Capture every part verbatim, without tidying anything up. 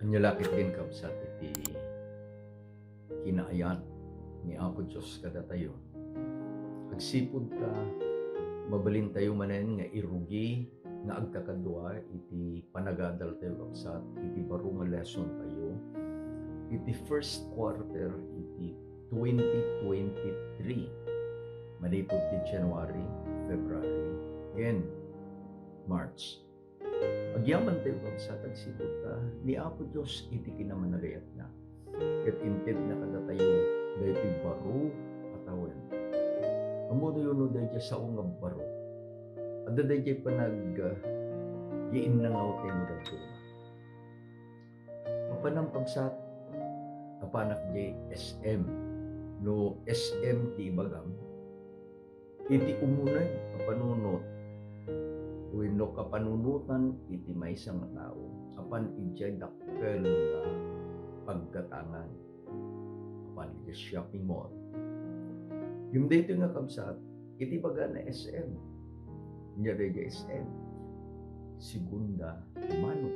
Ania la ketdin, kabsat, iti kinaayat ni Apo Dios kadatayo. Agsipud ta mabalintayo manen nga irugi nga agkakadua iti panagadaltayo, kabsat, iti baro nga lesson tayo iti first quarter iti twenty twenty-three, manipud ti January, February, ken March. Agyamantayo, kabsat, agsipud ta ni Apo Dios iti kinamanagayatna, ket intedna kadatayo daytoy baro a tawen. Ammotayo no daydiay sao nga baro? Adda daydiay panag-, ah, giinnangaw ti no dadduma. Mapanam, kabsat, apanak diay S M. No S M ti ibagam, iti umuneg a panunot wenno kapanunotan iti maysa nga tao, apan idiay dakkel nga paggatangan, apan idiay shopping mall. Ngem daytoy nga, kabsat, iti bagana S M. Ania daydiay S M? Segunda mano.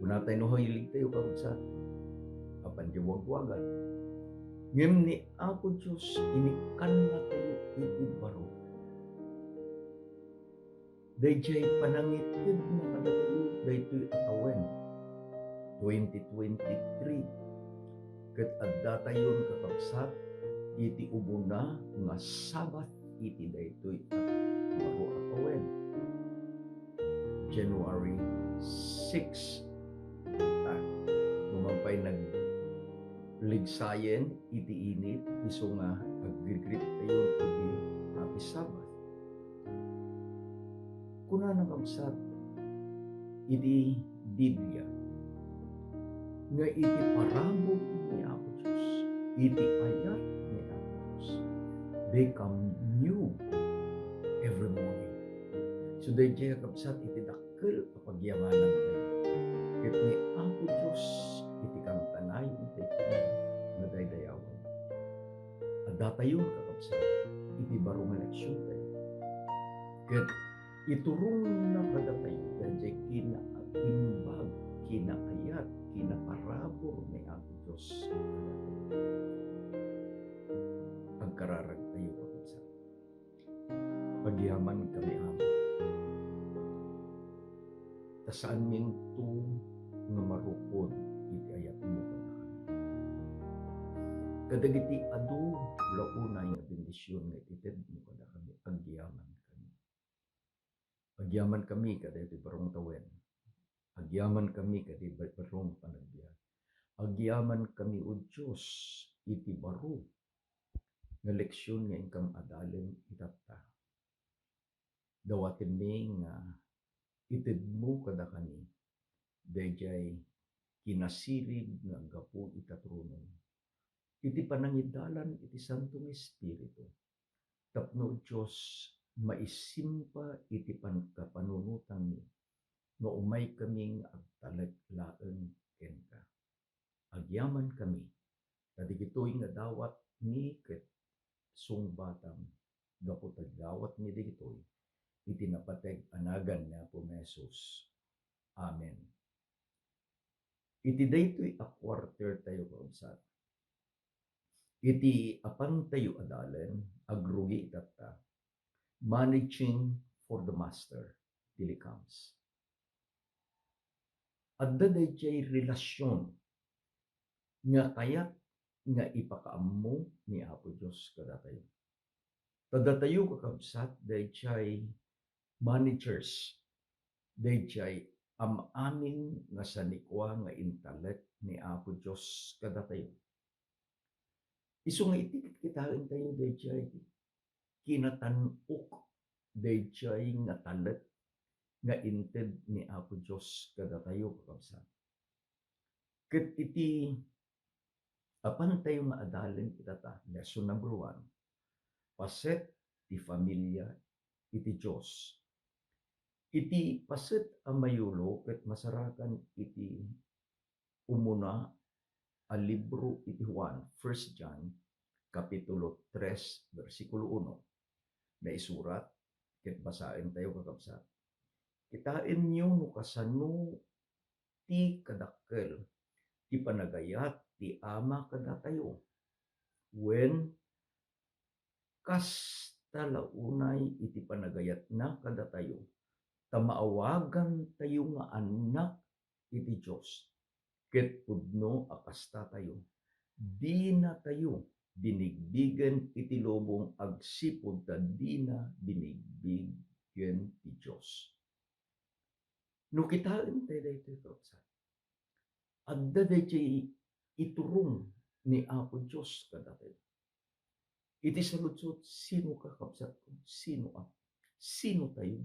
Kunatayo no hiligtayo, kabsat, apan diay wagwagat. Ngem ni Apo Dios, inikkannatayo iti baro. Daydiay panangitedna kadatayo daytoy a tawen, twenty twenty-three. Ket addatayon, kakabsat, iti umuna nga Sabbath iti daytoy a baro a tawen, January six. Ta, no man pay nagligsayen iti init, isu nga aggi-greet tayo iti Happy Sabbath. Kunana, kabsat, iti Biblia nga iti parabur ni Apo Dios, iti ayat ni Apo Dios, they come new every morning. So, daydiay, kabsat, iti dakkel a pagyamanantayo ket ni Apo Dios iti kankanayon tayo nga daydayawen. Addatayon, kakabsat, iti baro nga leksiontayo. Ket iturongna kadatayo daydiay kinaimbag, kinaayat, kinaparabur ni Apo Dios. Agkararagtayo, kakabsat. Agyamanmi, Ama, ta saanminto nga marukod iti ayatmo kadakami. Kadagiti adu la unay nga bendision nga itedmo kadakami, agyamankami. Agyamankami kadaytoy baro nga tawen. Agyamankami kadaytoy baro nga panagbiag. Agyamankami, O Dios, iti baro nga leksion nga inkam adalen itatta. Dawatenmi nga itedmo kadakami daydiay kinasirib nga aggapu ita tronom, iti panangidalan iti Santo nga Espiritu, tapno, Dios, maisimpa iti pankapanunotanmi nga umaykami nga agtalek laeng kenka. Agyamankami, ta dagitoy nga dawatmi ket sungbatam gapu ta dawatmi dagitoy iti napateg a nagan ni Apo Jesus. Amen. Iti daytoy a quarter tayo, kakabsat, iti apantayo adalen, agrugi itatta, Managing for the Master, Telecams. Adda daydiay relasion nga kayat nga ipakaammo ni Apo Dios kadatayo. Ta datayo, kakabsat, daydiay managers, daydiay am-amin nga sanikua nga intalek ni Apo Dios kadatayo. Isu nga iti kitaentayo daydiay kinatan-ok daydiay nga talek nga inted ni Apo Dios kadatayo, kakabsat. Ket iti apantayo nga adalen itatta, lesson number one, paset ti familia iti Dios. Iti paset a mayulo ket masarakan iti umuna a libro iti Juan, First John, Kapitulo tres, bersikulo uno. Naisurat, ket basaentayo, kakabsat. Kitaenyo no kasano ti kadakkel ti panagayat ti Ama kadatayo. Wen, kasta la unay iti panagayatna kadatayo, ta maawagantayo nga annak iti Dios. Ket pudno a kastatayo, dinatayo binigbigen iti lubong agsipud ta dina binigbigen ti Dios. No kitaentayo daytoy, kakabsat, adda daytoy iturong ni Apo Dios kadatayo. Iti saludsod, sino ka, kabsatko? Sino a? Sino tayo?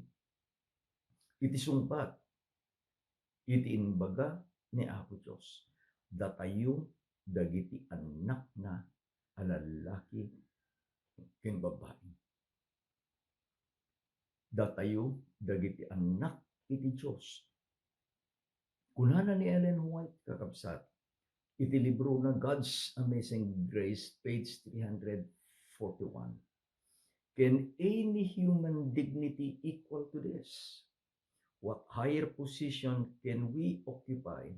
Iti sungbat, iti imbaga ni Apo Dios, datayo dagiti annakna a lallaki ken babbai. Datayo dagiti annak iti Dios. Kunana ni Ellen White, kakabsat, iti librona God's Amazing Grace, page three hundred forty-one, "Can any human dignity equal to this? What higher position can we occupy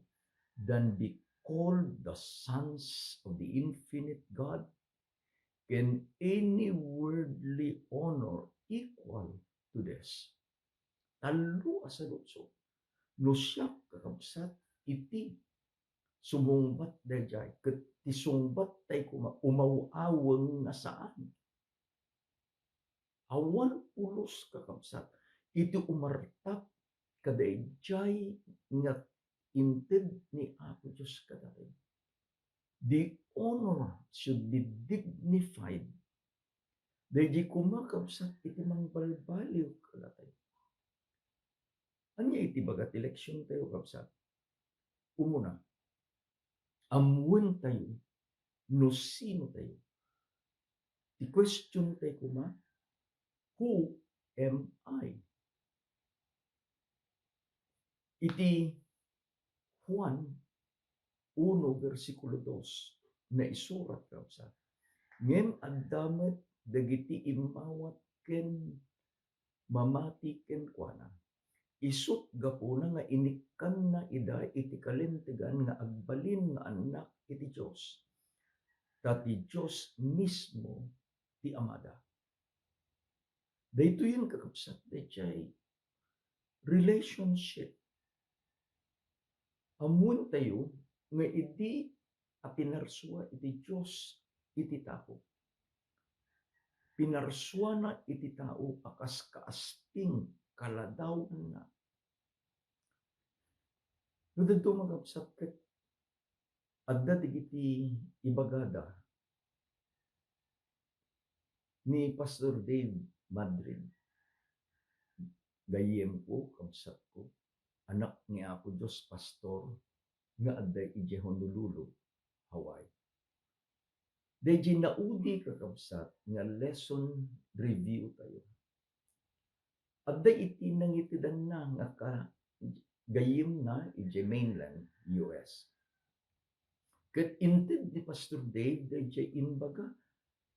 than be called the sons of the infinite God? Can any worldly honor equal to this?" Tallo a saludsod. No siak, kakabsat, iti sumungbat daydiay, ket ti sungbattay koma umaw-aweng nga saan. Awan pulos, kakabsat, iti umartak kadaydiay nga inted ni Apo Dios kadatayo. The honor should be dignified. Daydiay koma, kabsat, iti mangbalbaliw kadatayo. Ania iti baga ti leksiontayo, kabsat? Umuna, ammoentayo no sino tayo. Ti question tayo koma, "Who am I?" Iti Juan uno, bersikulo dos, naisurat, kabsat, "Ngem adda met dagiti immawat ken mamati kenkuana. Isut' gapuna nga inikkanna ida iti kalintegan nga agbalin nga annak iti Dios, ta ti Dios mismo ti Amada." Daytoyen, kakabsat, daydiay relationship. Ammoentayo nga idi a pinarsua iti Dios iti tao, pinarsuana iti tao a kas kaasping kaladawanna. No dadduma, kakabsat, ket adda dagiti ibagada ni Pastor Dave Madrid, gayyemko, kabsatko, anak ni Apo Dios, pastor nga adda idiay Honolulu, Hawaii. Daydiay naudi, kakabsat, nga lesson review tayo. Adda iti nangitedanna nga ka-, gayyemna idiay mainland U S. Ket inted ni Pastor Dave daydiay imbaga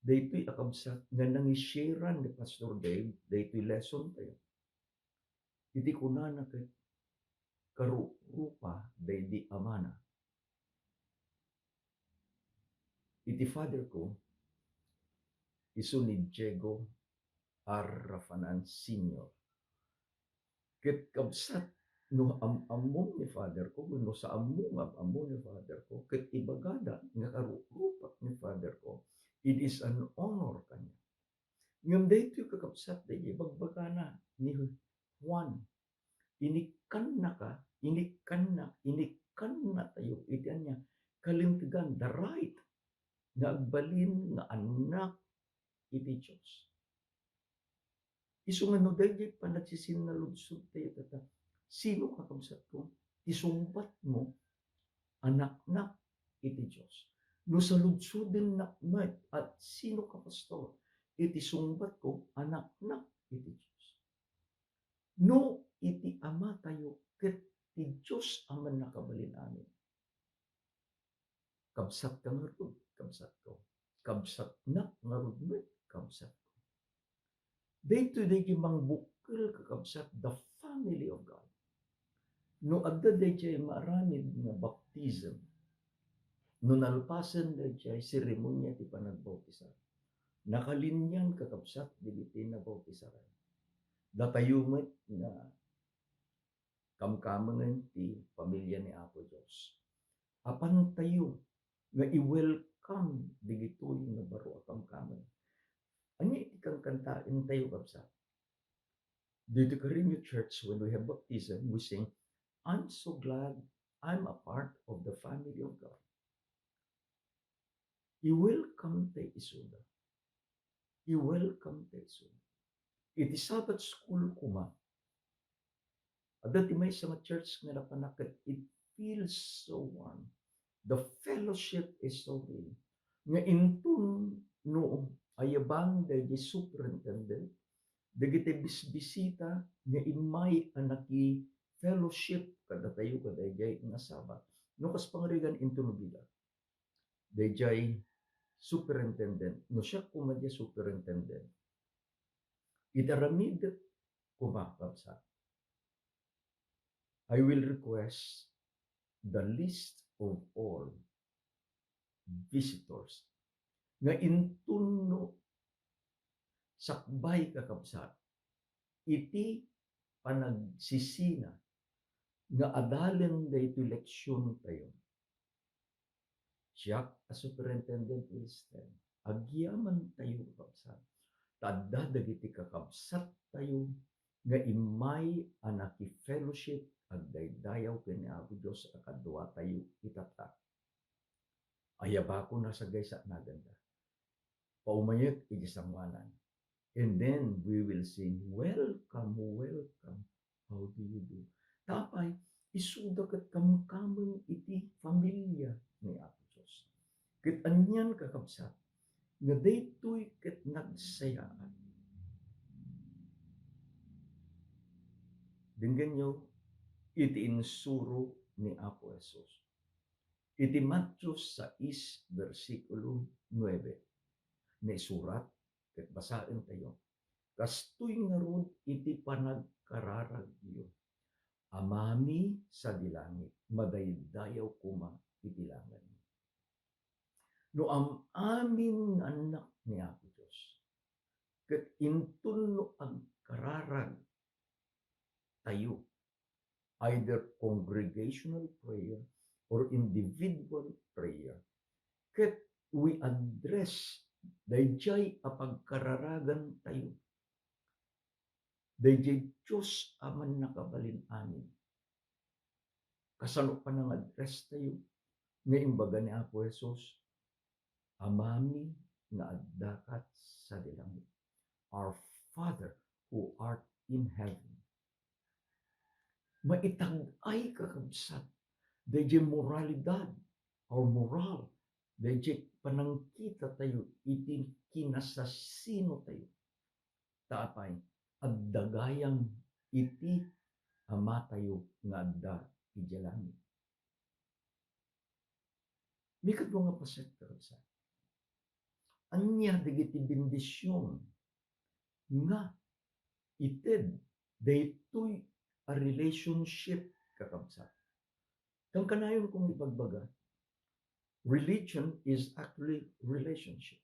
daytoy a kabsat nga nangisharean ni Pastor Dave daytoy lesson tayo. Iti kunana ket karurupa daydi amana. Iti father ko, isu ni Diego R. Rafanan Senior. Ket kabsat, no am-ammom ni father ko, wenno saanmo nga am-ammo ni father ko, ket ibagada nga karurupak ni father ko, it is an honor kaniak. Ngem daytoy, kakabsat, daydi ibagbagana ni Juan. Inikkannaka, inikkanna, inikkannatayo iti ania? Kalintegan, the right nga agbalin nga annak iti Dios. Isu nga no daydiay panagsisinnaludsottayo, tatta, sino, kakabsatko? Ti sungbatmo, anaknak iti Dios. No saludsodennak met, a sino ka, pastor? Iti sungbatko, anaknak iti Dios. No iti Amatayo ket ti Dios a Mannakabalin-amin. Kabsatka ngarud, kabsatko. Kabsatnak ngarud met, kabsatko. Daytoy daydi mangbukkel, kakabsat, the family of God. No adda daydiay maaramid nga baptism, no nalpasen daydiay seremonia ti panagbautisar, nakalinian, kakabsat, dagiti nabautisaran. Datayo met nga kamkamengen ti pamilia ni Apo Dios. Apantayo nga i-welcome dagitoy nga baro a kamkameng. Ania iti kankantaentayo, kabsat? Dito Carino Church, when we have baptism, we sing, "I'm so glad I'm a part of the family of God." I-welcome tayo isuda. I-welcome tayo isuda. Iti Sabbath school koma, adda ti maysa nga church nga napanak ket it feels so warm. The fellowship is so real. Nga inton no ayabang daydi superintendent, dagiti bisbisita nga immay a naki-fellowship kadatayo kadaydiay nga Sabbath. No kas pangarigan inton no bigat, daydiay superintendent, no siak koma diay superintendent, iti aramidek koma, kabsat, I will request the list of all visitors nga inton no sakbay, kakabsat, iti panagsisina nga adalen daytoy leksiontayo. Siak a Superintendent Wilsten, agyamantayo, kakabsat, ta adda dagiti kakabsattayo nga immay a naki-fellowship agdaydayaw ken ni Apo Dios a kaduatayo itatta. Ayabakon a sagaysa naganda. Paumayek iti sangoanan. And then we will sing, "Welcome, welcome. How do you do?" Ta apay, isuda ket kamkameng iti familia ni Apo Dios. Ket anian, kakabsat, nga daytoy ket nagsayaat. Denggenyo iti insuro ni Apo Jesus. Iti Mateo sais, bersikulo nuebe, naisurat ket basaentayo, "Kastoy ngarud iti panagkararagyo, Amami sadi langit, madaydayaw koma iti langitmo." No am-amin nga annak ni Apo Dios, ket inton no agkararag tayo, either congregational prayer or individual prayer, ket we address daydiay a pagkararagantayo daydiay Dios a mannakabalin-amin. Kasano panangadrestayo nga imbaga ni Apo Jesus, "Amami nga addakat sadi langit, our Father who art in heaven." Maitag-ay, kakabsat, daydiay moralidad or moral, daydiay panangkitatayo iti kinasasinotayo. Ta apay, adda gayam iti Amatayo nga adda idiay langit. Maikadua nga paset, kakabsat, ania dagiti bendision nga ited daytoy a relationship, kakabsat? Kankanayon kong ibagbaga, religion is actually relationship.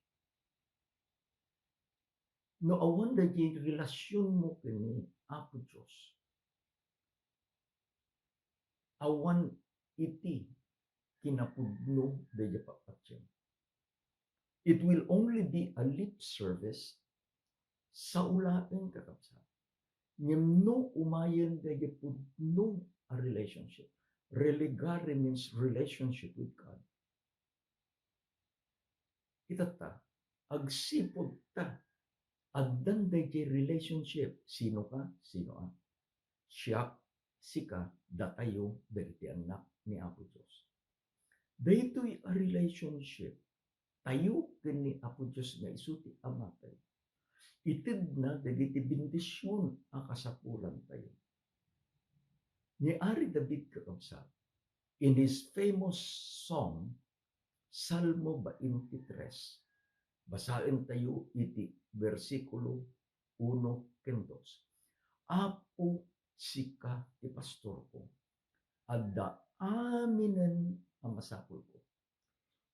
No awan daydiay relasionmo ken ni Apo Dios, awan iti kinapudno daydiay patpatiem. It will only be a lip service, sao laeng, kakabsat. Ngem no umayen daydiay pudno a relationship, religare means relationship with God, itatta, agsipud ta addan daydiay relationship. Sino ka? Sino a? Siak, sika, datayo dagiti annak ni Apo Dios. Daytoy a relationship tayo ken ni Apo Dios nga isu ti Amatayo, itedna dagiti bendision a kasapulantayo. Ni Ari David, kakabsat, in his famous song, Salmo twenty-three, basaentayo iti bersikulo uno ken dos. "Apo, sika ti pastorko, adda aminen a masapulko.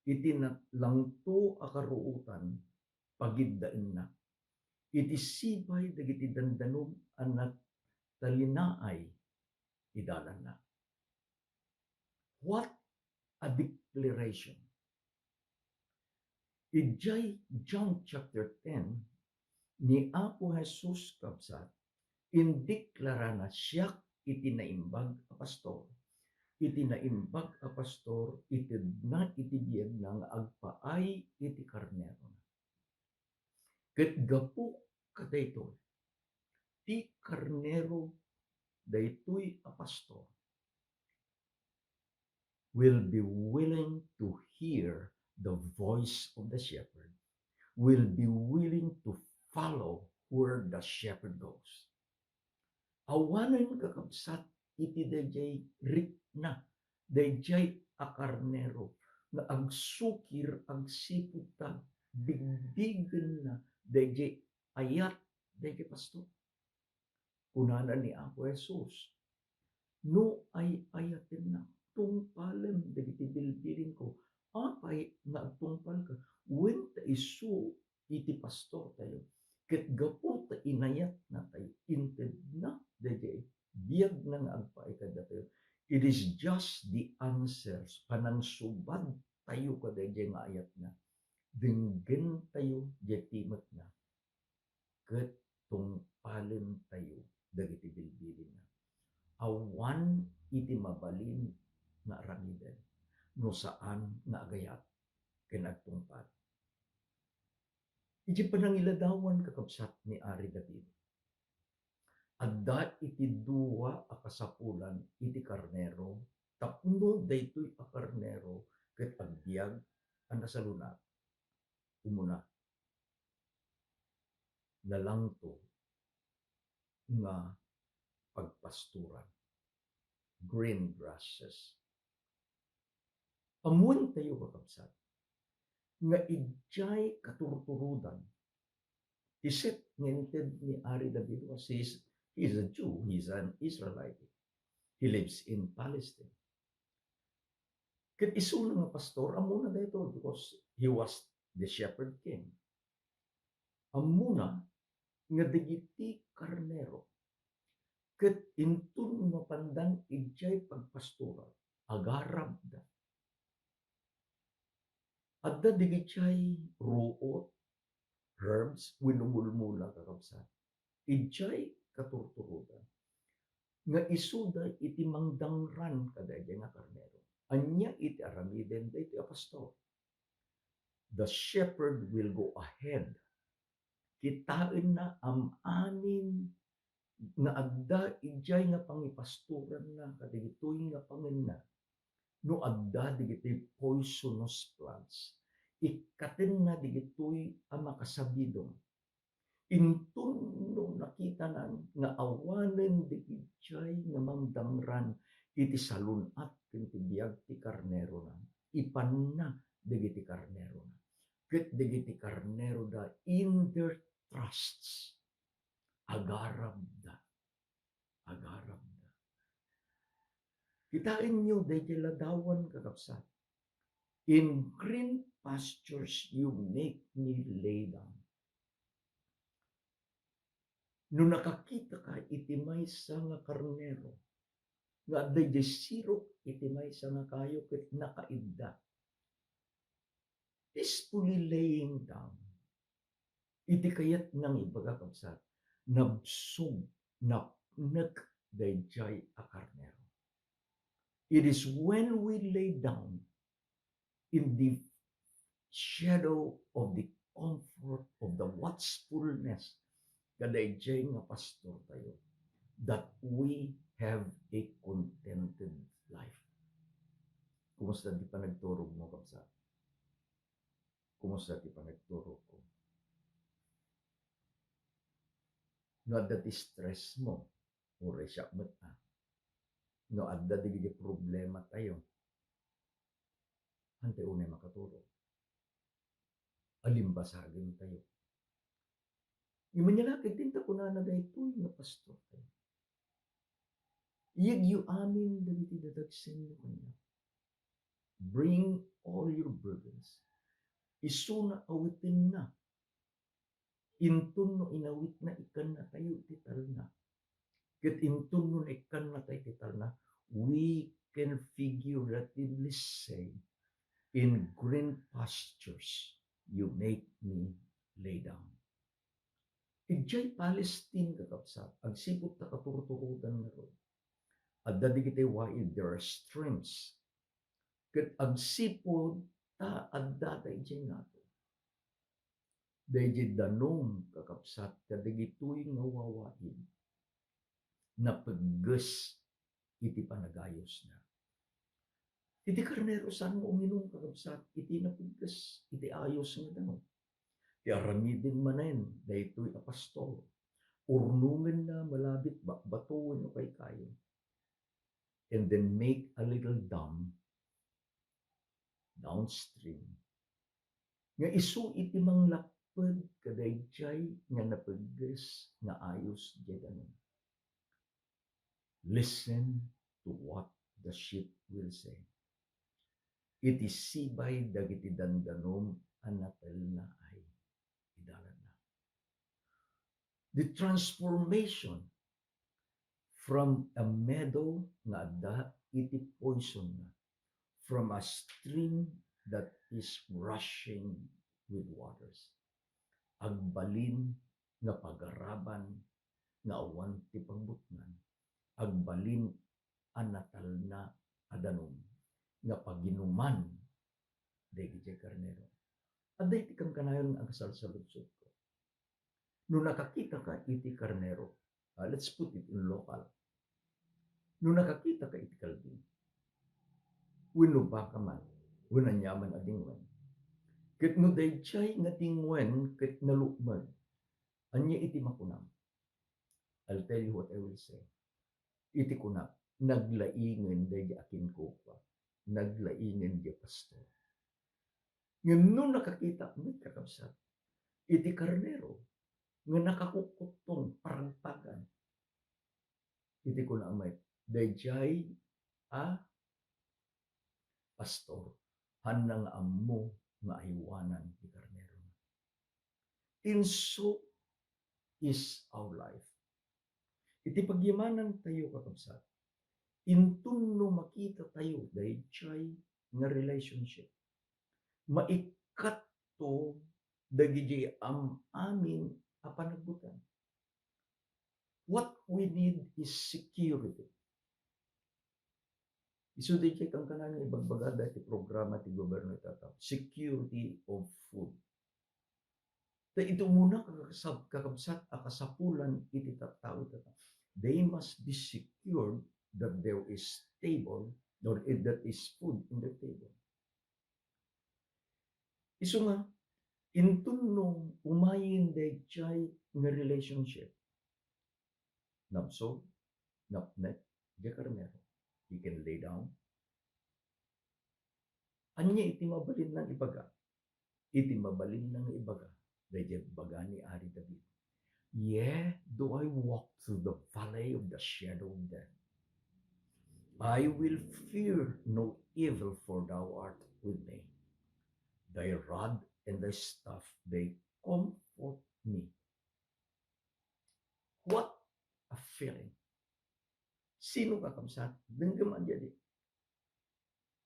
Iti nalangto a karuotan, pagiddaennak. Iti sipay dagiti dandanum a nagtalinaay, idalanna. What a declaration! Idiay John chapter ten, ni Apo Jesus, kabsat, indeklarana, "Siak iti naimbag a pastor. Iti naimbag a pastor, itedna iti biagna nga agpaay iti karnerona." Ket gapu kadaytoy, ti karnero daytoy a pastor will be willing to hear the voice of the shepherd, will be willing to follow where the shepherd goes. Awanen, kakabsat, iti daydiay rikna daydiay a karnero nga agsukir, agsipud ta bigbigenna daydiay ayat daydiay pastor. Kunana ni Apo Jesus, "No ay-ayatennak, tungpalem dagiti bilbilinko." Apay nga agtungpalka? Wen, ta isu iti pastortayo. Ket gapu ta inayatnatayo, intedna daydiay biagna nga agpaay kadatayo. It is just the answers, panangsubadtayo kadaydiay nga ayatna. Denggentayo diay timetna, ket tungpalentayo dagiti bilbilinna. Awan iti mabalin nga aramiden no saan nga agayat ken agtungpal. Iti panangiladawan, kakabsat, ni Ari David, adda iti dua a kasapulan iti karnero tapno daytoy a karnero ket agbiag a nasalun-at. Umuna, nalangto nga pagpastoran, green grasses. Ammoentayo, kakabsat, nga idiay katurturodan, ti set nga inted ni Ari David was, he's, he's a Jew, he's an Israelite. He lives in Palestine. Ket isuna nga pastor, ammona daytoy because he was the shepherd king. Ammona nga dagiti karnero ket inton mapandan idiay pagpastoran, agarabda. Adda dagidiay ruot, herbs, wenno mulmula, kakabsat, idiay katurturodan nga isuda iti mangdangran kadaydiay nga karnero. Ania iti aramiden daytoy a pastor? The shepherd will go ahead. Kitaenna am-amin nga adda idiay nga pangipastoranna kadagitoy nga pangenna. No adda dagiti poisonous plants, ikkatenna dagitoy a makasabidong. Inton no nakitana nga awanen dagiti nga mangdangran iti salun-at ken ti biag ti karnerona, ipanna dagiti karnerona. Ket dagiti karneroda in their trusts, agarabda. Agarabda. Kitaenyo daydiay ladawan, kakabsat. "In green pastures you make me lay down." No nakakitaka iti maysa nga karnero nga adda idiay sirok iti maysa nga kayo ket nakaidda, peacefully laying down. Iti kayatna nga ibaga, kabsat, nabsog, napnek daydiay a karnero. It is when we lay down in the shadow of the comfort of the watchfulness kadaydiay nga pastortayo that we have a contented life. Kumusta ti panagturogmo, kabsat? Kumusta ti panagturogko? No adda ti stressmo, uray siak met a. No adda dagiti problematayo, haan tay unay makaturog? Alimbasagentayo. Ngem ania la ketdin ta kunana daytoy nga pastortayo? Iyegyo amin dagiti dadagsenyo kaniak. Bring all your burdens. Isuna awitenna. Inton no inawitna, ikkannatayo iti talna. Ket inton no ikkannatayo iti talna, we can figuratively say, "In green pastures, you make me lay down." Idiay Palestine, kakabsat, agsipud ta katurturodan ngarud, adda dagiti waid, there are streams. Ket agsipud ta adda daydiay ngato, daydiay danum, kakabsat, kadagitoy nga wawaid, napegges iti panagayosna. Iti karnero, saan nga uminum, kakabsat, iti napegges, iti ayos nga danum. Ti aramiden manen daytoy a pastor, urnongenna malabit, bakbato wenno kaykayo, and then make a little dam downstream, nga isu iti manglapped kadaydiay nga napegges nga ayos diay danum. Listen to what the sheep will say. Iti sibay dagiti dandanum a natelnaay idalanna. The transformation from a meadow nga adda iti poison na, from a stream that is rushing with waters. Agbalin nga pagaraban nga awan ti pagbutngan. Agbalin a natalna a danum nga paginuman dagiti karnero. Adda iti kankanayon nga agasalsaludsodko. No nakakitaka iti karnero, ah, let's put it in local. No nakakitaka iti kalding, wenno baka man, wenno aniaman a dingwen, ket no daydiay nga dingwen ket nalukmeg, ania iti makunam? I'll tell you what I will say. Iti kunak, naglaingen daydi a kinkukua, naglaingen diay pastor. Ngem no nakakita met, kakabsat, iti karnero nga nakakukkuttong, paragpagan, iti kuna met, daydiay a pastor, haanna nga ammo nga aywanan ti karnerona. And so is our life. Iti pagyamanantayo, kakabsat, inton no makitatayo daydiay nga relationship, maikkatto dagiti am-amin a panagbutan. What we need is security. Isu daydiay kankana nga ibagbagada ti programa ti gobyerno iti tattao, security of food. Ta iti umuna, kakasab-, kakabsat, a kasapulan iti tattao iti tattao, they must be secured that there is table, or that is food in their table. Isu nga, inton no umayen daydiay nga relationship, nabsog, napnek, diay karnero, he can lay down. Ania iti mabalinna nga ibaga? Iti mabalinna nga ibaga, daydiay baga ni Ari David, "Yea, though I walk through the valley of the shadow of death, I will fear no evil, for thou art with me. Thy rod and thy staff, they comfort me." What a feeling! Sino, kakabsat? Denggem a diay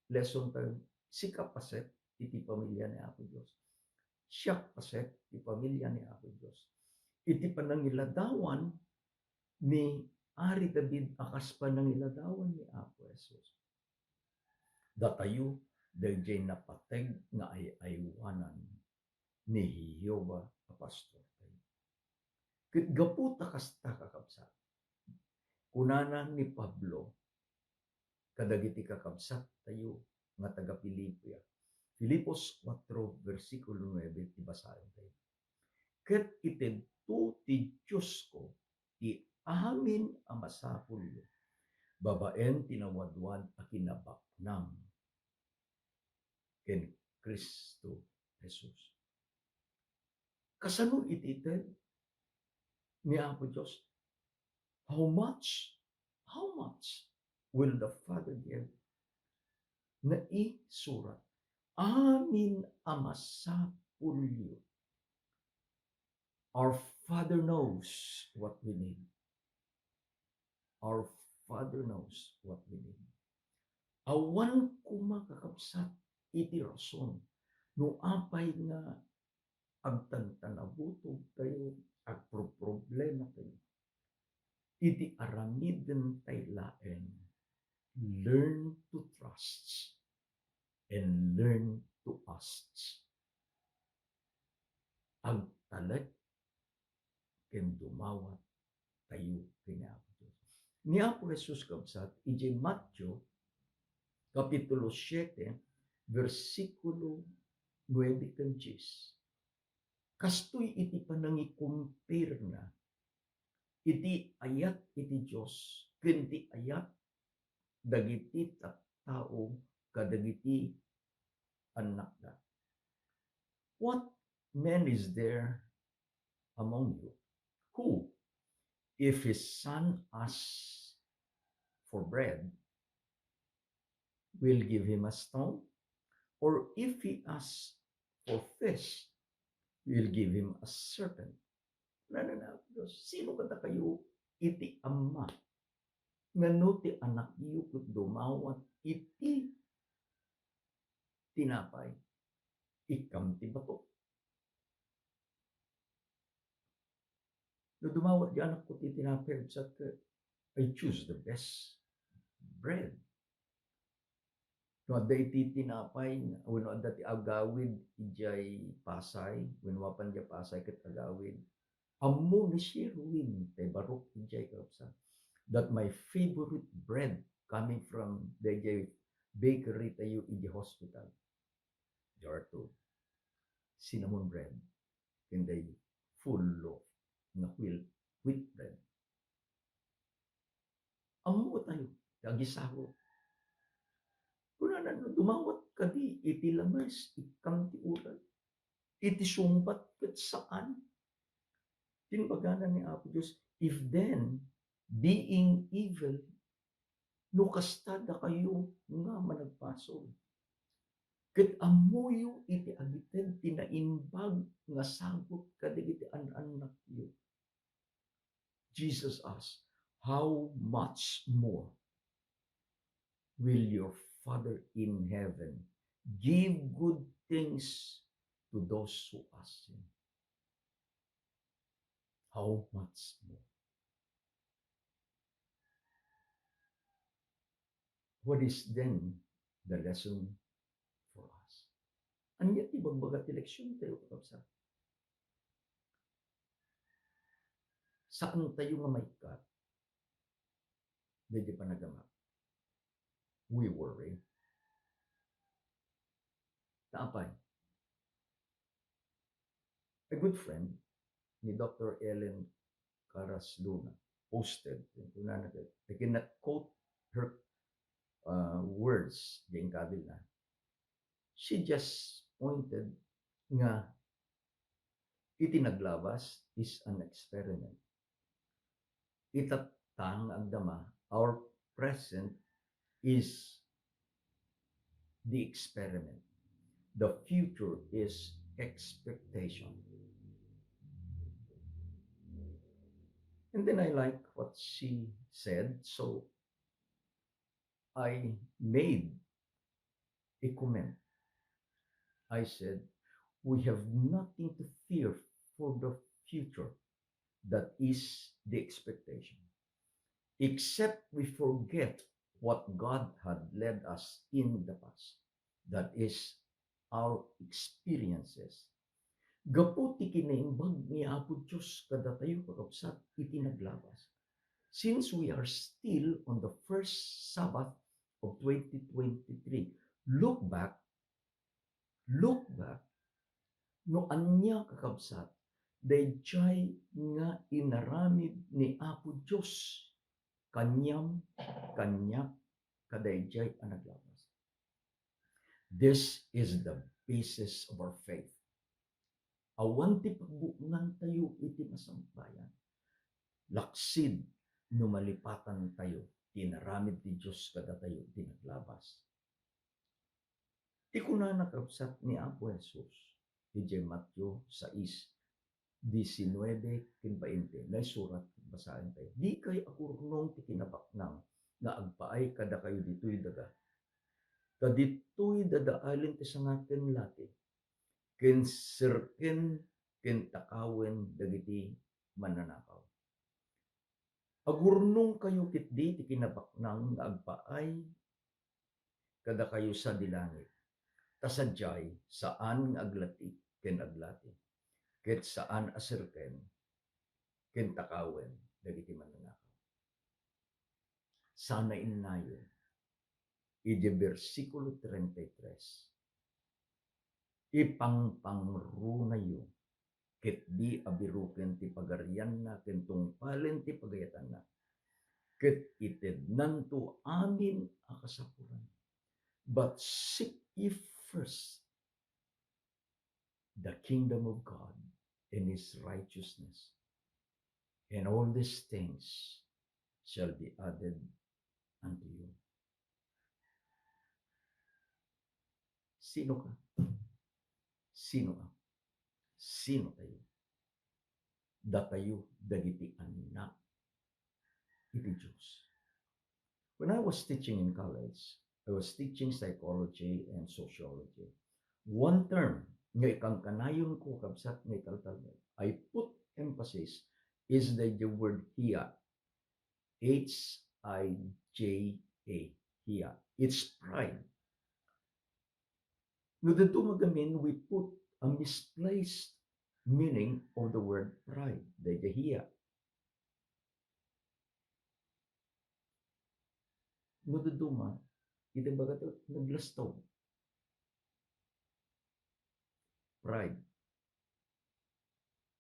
lesson tayo, sika paset iti pamilia ni Apo Dios. Siak paset ti pamilia ni Apo Dios. Iti panangiladawan ni Ari David a kas panangiladawan ni Apo Jesus, datayo daydiay napateg nga ay-aywanan ni Jehovah a pastortayo. Ket gapu ta kasta, kakabsat, kunana ni Pablo kadagiti kakabsattayo nga taga-Filipia, Filipos kuatro, bersikulo nuebe ti basaentayo, "Ket itedto ti Diosko ti amin a masapulyo babaen ti nawadwad a kinabaknang ken Cristo Jesus." Kasano iti ited ni Apo Dios? How much? How much will the Father give? Naisurat, amin a masapulyo. Our Father knows what we need. Our Father knows what we need. Awan koma, kakabsat, iti rason no apay nga agtantanabutog tayo, agproproblema tayo. Iti aramiden tayo laeng, learn to trust and learn to ask. Agtalek ken dumawat tayo ken ni Apo Dios. Ni Apo Jesus, kabsat, idiay Mateo, Kapitulo siete, bersikulo nuebe ken dies. Kastoy iti panangi-compare na iti ayat iti Dios ken ti ayat dagiti tattao kadagiti annakda. What man is there among you who, if his son asks for bread, will give him a stone? Or if he asks for fish, will give him a serpent? Nana na, sino kadakayo iti ama nga no ti anakyo ket dumawat iti tinapay, ikkam ti bato? No dumawat ti anakko ti tinapay, kabsat, I choose the best bread. No adda iti tinapay, wenno adda ti agawid idiay Pasay, wenno mapan idiay Pasay ket agawid, ammo ni Sherwin, tay barok idiay, kakabsat, that my favorite bread coming from the bakery tayo idiay hospital. There are two. Cinnamon bread ken day full loaf nga wheat, wheat bread. Ammo tayo, ti agisahot. Kunana, no dumawat kadi iti lames, ikkam ti uray. Iti sungbat ket saan. Timbagana ni Apo Dios, if then, being evil, no kasta dakayo nga managpasol, ket ammoyo iti agited ti naimbag nga sagut kadagiti an-annakyo. Jesus asked, "How much more will your Father in heaven give good things to those who ask him?" How much more? What is then the lesson for us? Ania ti ibagbaga ti leksion tayo, kakabsat? Saan tayo nga maikkat daydi panagama. We worry. Ta apay? A good friend ni Doctor Ellen Caras Luna posted, kunana, I cannot quote her, uh, words, di inkadil na. She just pointed nga iti naglabas is an experiment. Itatta nga agdama, our present is the experiment. The future is expectation. And then I like what she said, so I made a comment. I said, "We have nothing to fear for the future, that is the expectation, except we forget what God had led us in the past, that is our experiences." Gapu ti kinaimbag ni Apo Dios kadatayo, kakabsat, iti naglabas. Since we are still on the first Sabbath of twenty twenty-three, look back, look back, no ania, kakabsat, daydiay nga inaramid ni Apo Dios kaniam, kaniak, kadaydiay a naglabas. This is the basis of our faith. Awan ti pagbuongantayo iti masambayan, laksid no malipatan tayo ti inaramid ti Dios kadatayo ti naglabas. Ti kunana, kabsat, ni Apo Jesus idiay Mateo sais, diecinuebe ken bainte, naisurat, basaentayo, "Dikay agurnong ti kinabaknang nga agpaay kadakayo ditoy daga. Ta ditoy dadaelen ti sanga ken lati, ken serken ken takawen dagiti mannanakaw." Agurnongkayo ketdi ti kinabaknang nga agpaay kadakayo sadi langit. Ta sadiay, saan nga aglati ken aglati, ket saan a serken ken takawen dagiti mannanakaw. Saan a innayon, iti bersikulo treinta y tres, ipangpangrunayo, ketdi a biroken ti pagarianna ken tungpalen ti pagayatanna, ket itednanto amin a kasapulan. But seek ye first the kingdom of God and his righteousness, and all these things shall be added unto you. Sino ka? Sino ka? Sino tayo? Datayo dagiti annak iti Dios. When I was teaching in college, I was teaching psychology and sociology. One term nga ikankanayonko, kabsat, nga italtalna, I put emphasis, is the, the word hiya. H I J A. Hiya. It's pride. No dadduma gamin, we put a misplaced meaning of the word pride. Daydiay hiya. No dadduma, iti bagatayo, naglastog. Pride.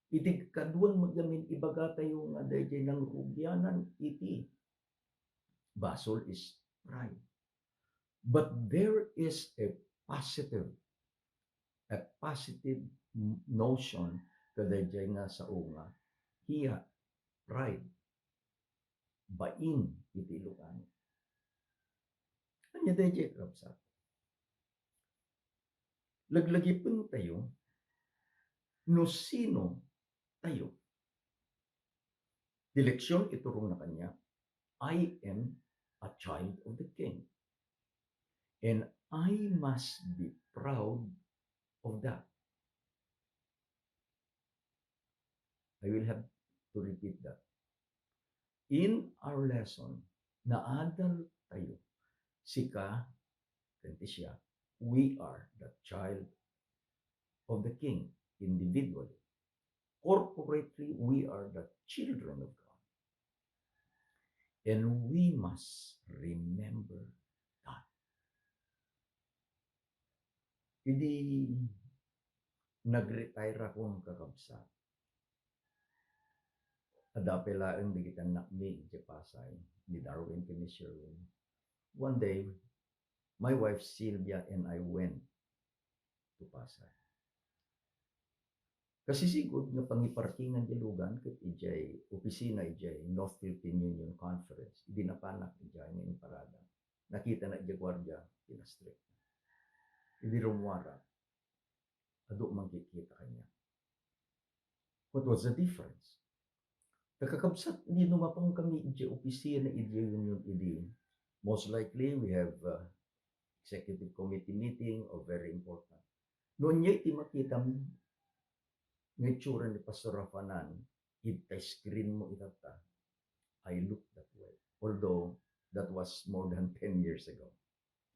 Iti kaduan met gamin, ibagatayo nga daydiay nangrugianan iti basol is pride. But there is a positive, a positive notion kadaydiay nga sao nga hiya, pride, bain iti Ilocano. Ania daydiay, kabsat? Laglagipentayo no sino tayo. Ti leksion iturongna kaniak, "I am a child of the King. And I must be proud of that." I will have to repeat that. In our lesson, naadal tayo, sika ken ti siak, we are the child of the King individually. Corporately, we are the children of God. And we must remember that. Idi nag-retire akon, kakabsat, adda pay laeng dagiti annakmi idiay Pasay, ni Darwin ken ni Sherwin. One day, my wife Sylvia and I went to Pasay. Kasisigud nga pangiparkingan diay lugan ket idiay opisina idiay North Philippine Union Conference, idi napanak idiay nga imparadang. Nakitana idiay guardia, pinastrek. Idi rummuarak, adu mangkitkita kaniak. What was the difference? Ta kakabsat, idi no mapankami idiay opisina idiay Union idi, most likely we have, uh, executive committee meeting or very important. No ania ti makitam nga itsura ni Pastor Rafanan, ita screen mo itatta, I look that way. Although, that was more than ten years ago.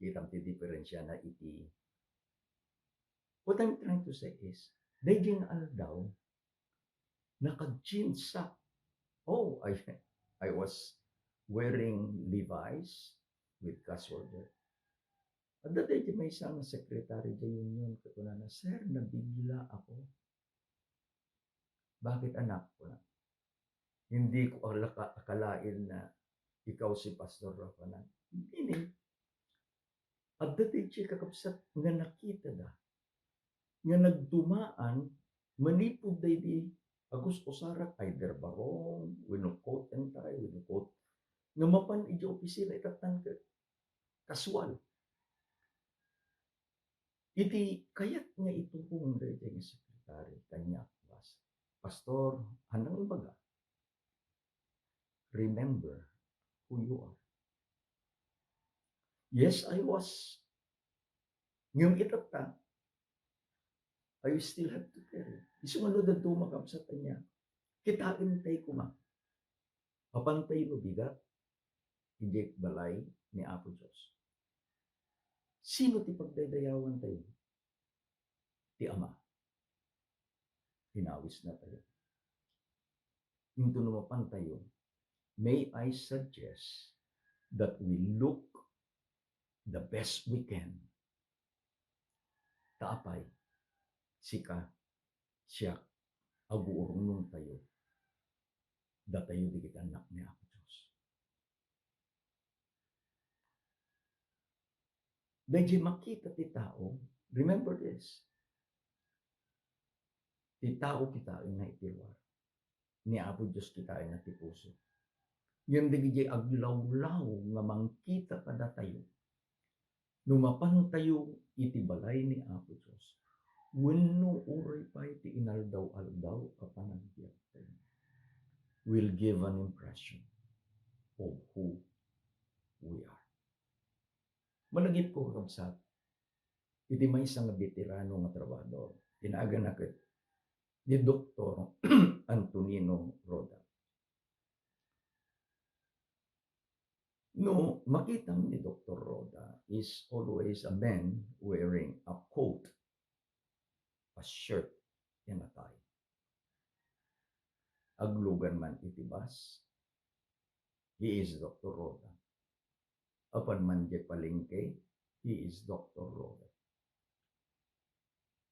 Kitam ti diferensiana iti. What I'm trying to say is, daydiay nga aldaw, nakag-jeans-ak. Oh, I, I was wearing Levi's with casual wear. Adda daydiay maysa nga secretary diay Union, ket kunana, "Sir, nabigla ako." "Bakit, anak?" kuna. "Hindi ko alaka-, akalain na ikaw si Pastor Rafanan." Meaning, adda daydiay, kakabsat, nga nakitada nga nagdumaan manipud daydi agus-usarak, either barong, wenno coat and tie, wenno coat, nga mapan idiay opisina, itattan ket kasual. Iti kayat nga itubong daytoy nga sekretary, kaniak, "Pas-, Pastor, anang ibaga? Remember who you are." "Yes, I was." Ngem itatta, "I still have to carry." Isu nga no dadduma, kabsat, ania, kitaentayo koma. Mapantayo no bigat idiay balay ni Apo Dios. Sino ti pagdaydayawantayo? Ti Ama. Inawisnatayo. Inton no mapantayo, may I suggest that we look the best we can. Ta apay, sika, siak, aguurnongtayo, datayo dagiti annak ni Apo Dios. Daydiay makita ti tao, remember this, ti tao kitaenna iti ruar, ni Apo Dios kitaenna ti puso. Ngem dagiti aglawlaw nga mangkita kadatayo, no mapantayo iti balay ni Apo Dios, wenno uray pay ti inaldaw-aldaw a panagbiagtayo, will give an impression of who we are. Malagipko, kakabsat, iti maysa nga beterano nga trabahador, ti naganna ket ni Doktor Antonino Roda. No makitam ni Doktor Roda, is always a man wearing a coat, a shirt, and a tie. Aglugan man iti bus, he is Doktor Roda. Apan man diay palengke, he is Doktor Roda.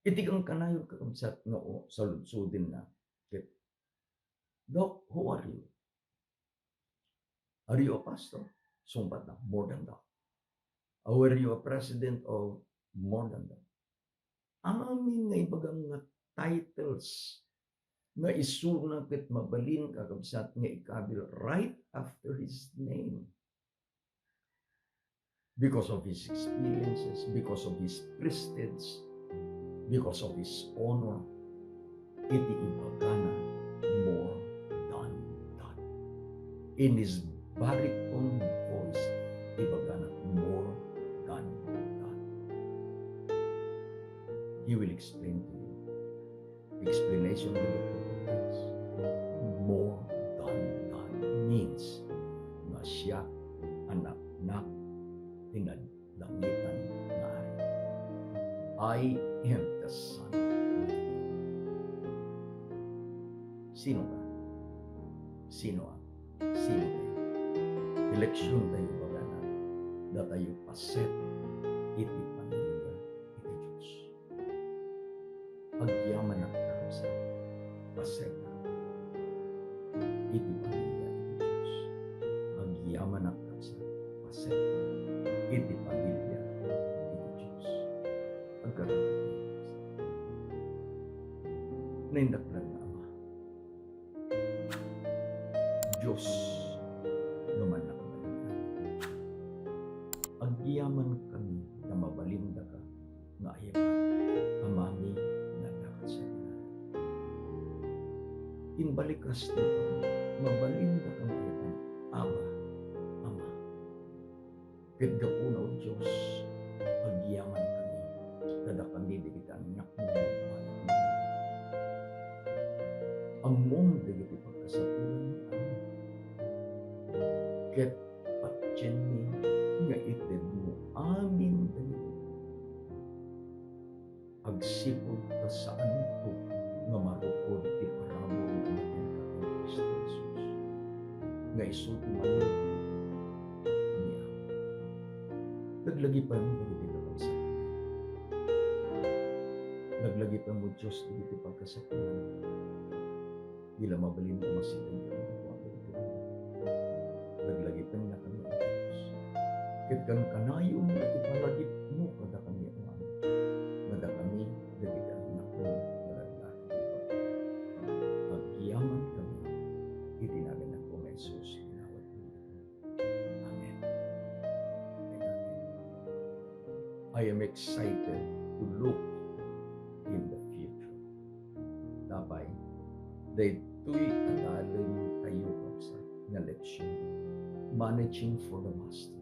Iti kankanayon, kakabsat, nga o, saludsodenna ket, "Doc, who are you? Are you a pastor?" Sungbatna, "More than that." "Were you a president of more than that?" Amin nga ibagam nga titles nga isuna ket mabalin, kakabsat, nga ikabil right after his name. Because of his experiences, because of his prestige, because of his honor, iti ibagana, "More than that." In his baritone voice, ibagana, "More than that." He will explain to you. Explanation of the purpose. "More than that" means nga siak a naknak ti nadlangitan nga Ari. "I am the Son of Man." Sino ka? Sino ka? Sino tayo? Eleksiontayo, bagana, datayo paset iti pamilia iti Dios. Agyamanak, kakabsat, paset iti pamilia iti Dios. Agyamanak, kakabsat, paset iti pamilia iti Dios. Agkararag, kakabsat. Naindaklan nga Ama, Dios nga mannakabalin-amin. Agyamankami ta mabalindaka nga ayaban, Amami nga adda kadsa. Imbalikasdaka, mabalindaka nga ayaban, Abba, Ama. Ket gapuna, O Dios, agyamankami, kadakami dagiti annakmo nga babbai. Ammom dagiti pagkasapulanmi, Ama. Ket patienmi nga itedmo amin dagiti agsipud ta saanto nga marukod ti parabur nga tinatay ni Cristo Jesus, nga isu ti manluglugan ni Apo. Laglagipem dagiti kakabsat. Laglagipem, O Dios, dagiti pagkasapulan. Di la mabalin a masideg kadagitoy. Laglagipennakami, O Dios. Ket kankanayonmo iti palagipmo kadakami, Ama, nga dakami dagiti annakmo nga lallaki. Agyamankami iti naganakmo nga Jesus, inawatmi. I am excited to look in the future. Dabay, daytoy a dalentayo, kabsat, nga leksyon, managing for the master,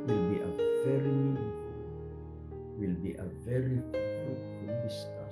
will be a very meaningful, will be a very fruitful discussion